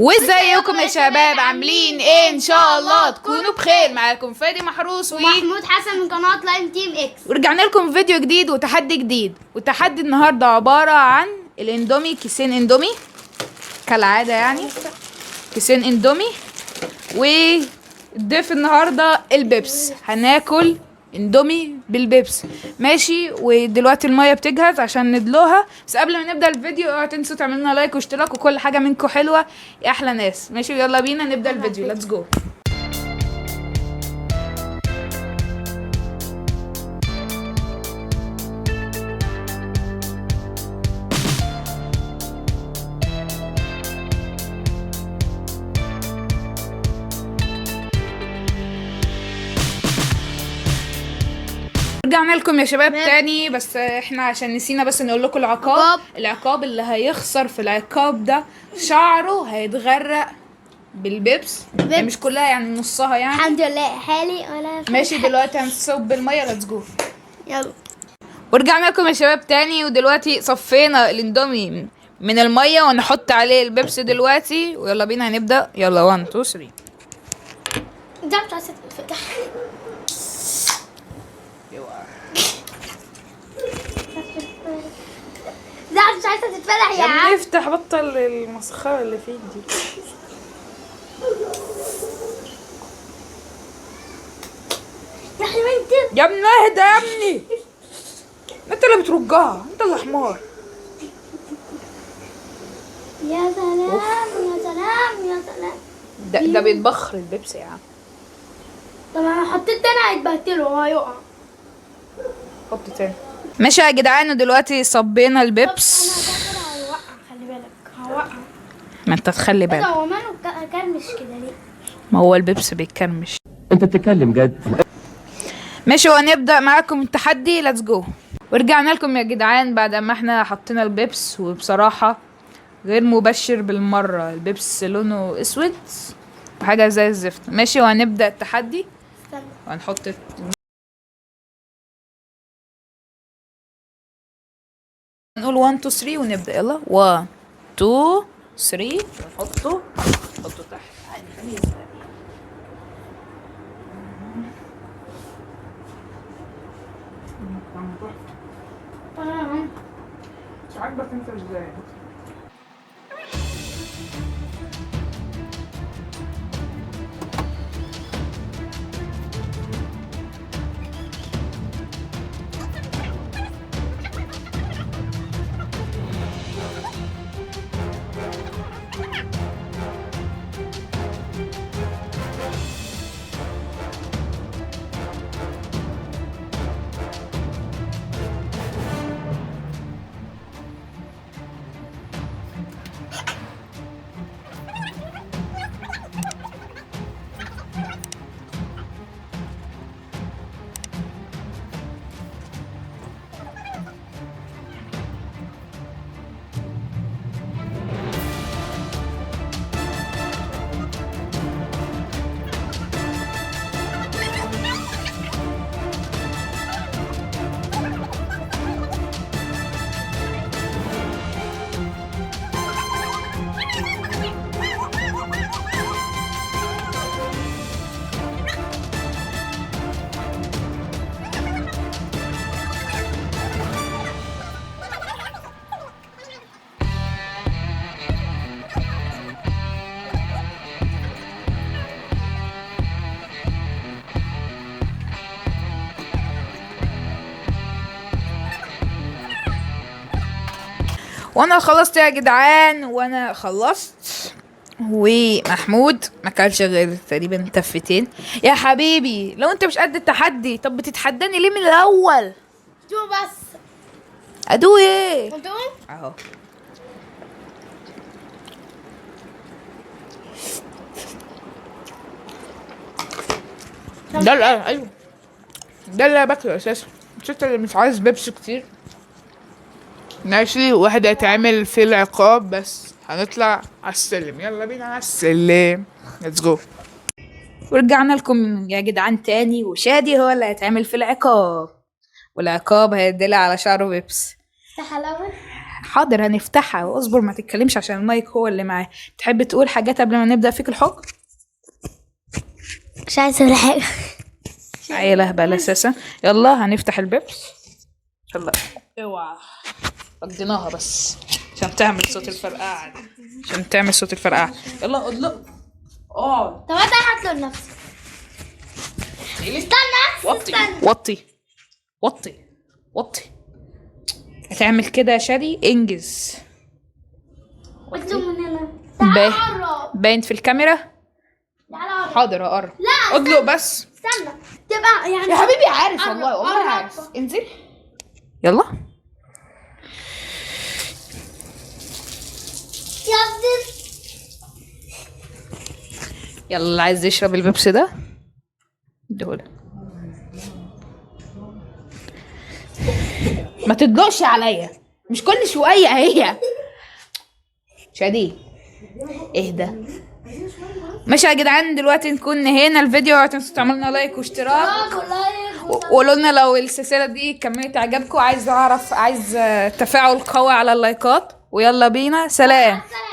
وازيكم يا شباب، عاملين ايه؟ ان شاء الله تكونوا بخير. معاكم فادي محروس ومحمود حسن من قناة لاين تيم اكس. ورجعنا لكم فيديو جديد وتحدي جديد. وتحدي النهارده عبارة عن الاندومي، كيسين اندومي كالعادة، يعني كيسين اندومي، والضيف النهارده البيبس. هناكل اندومي بالبيبس، ماشي؟ ودلوقتي المية بتجهز عشان ندلوها. بس قبل ما نبدا الفيديو اوعوا تنسوا تعملوا لنا like واشتراك وكل حاجة منكم حلوة يا احلى ناس، ماشي؟ يلا بينا نبدا الفيديو، let's go. رجعنا لكم يا شباب تمام. تاني، بس احنا عشان نسينا بس نقول لكم العقاب. عقاب. العقاب اللي هيخسر في العقاب ده شعره هيتغرق بالبيبس، يعني مش كلها، يعني نصها يعني. الحمد لله حالي ولا ماشي، دلوقتي هنصب المية، let's go. يلا. ورجعنا لكم يا شباب تاني، ودلوقتي صفينا الاندومي من المية ونحط عليه البيبس دلوقتي، ويلا بينا هنبدا. يلا 1 2 3. ده مش عايزة تتفتح. ده مش عايزة تتفتح يا عم. افتح، بطل المسخره اللي فيك دي. يا حبيبتي. يا ابني اهدى يا ابني، انت اللي بترجها، انت اللي حمار. يا سلام يا سلام يا سلام. ده بيتبخر البيبسي يا عم. طب انا حطيت تاني هيتبهدلوا وهيقع. حط تاني. ماشي يا جدعان، ودلوقتي صبينا البيبس. انا ده كده هيوقع، خلي بالك هوقع. ما انت تخلي ايه ده، بالك. هو ماله كرمش كده ليه؟ ما هو البيبس بيتكرمش. انت بتتكلم جد؟ ماشي، وهنبدأ معاكم التحدي، let's go. ورجعنا لكم يا جدعان بعد ما احنا حطينا البيبس، وبصراحة غير مبشر بالمرة، البيبس لونه اسود وحاجة زي الزفت. ماشي، وهنبدأ التحدي. استنى. وهنحط، نقول 1 2 3 ونبدأ. يلا 1 2 3، ونحطه، نحطه تحت. مش عاجبك انت ازاي؟ وانا خلصت يا جدعان، وانا خلصت، ومحمود ما كلش غير تقريبا تفتين. يا حبيبي لو انت مش قد التحدي، طب بتتحداني ليه من الاول؟ دوق بس. ادوق ايه؟ دوق. اهو. ده اللي ايوه، ده اللي انا باكله اساسا. مش انت اللي مش عايز بيبسي كتير؟ ماشي، واحد هيتعمل في العقاب، بس هنطلع على السلم. يلا بينا على السلم، let's go. ورجعنا لكم يا جدعان تاني، وشادي هو اللي هيتعمل في العقاب، والعقاب هيدلع على شعره بيبس. افتح الاول. حاضر هنفتحها، واصبر ما تتكلمش عشان المايك هو اللي معاه. تحب تقول حاجات قبل ما نبدأ فيك الحكم؟ مش عايزه ولا حاجة. عيلة هبل اساسا. يلا هنفتح البيبس. يلا اوعى، قضيناها بس عشان تعمل صوت الفرقعة دي. عشان تعمل صوت الفرقعة. يلا ادلق، اقعد. طب انا هطلب نفسي. استنى. وطي وطي وطي وطي. هتعمل كده يا شادي، انجز. اطلب من هنا. تعالى قرب. باين في الكاميرا. تعالى قرب. حاضر اقرب. لا، ادلق بس. استنى تبقى يعني يا حبيبي عارف قرب، والله، والله قرب. عارف. انزل يلا. يا ابني. يلا اللي عايز يشرب البيبسي ده اديهوله. ما تدلقش عليا، مش كل شوية هي. شادي اهدى. ماشي يا جدعان، دلوقتي نكون نهينا الفيديو. اوعوا تنسوا تعملوا لنا like واشتراك، وقولوا لنا لو السلسلة دي كملت عجبكم. عايز اعرف، عايز تفاعل قوي على اللايكات. ويلا بينا، سلام. سلام.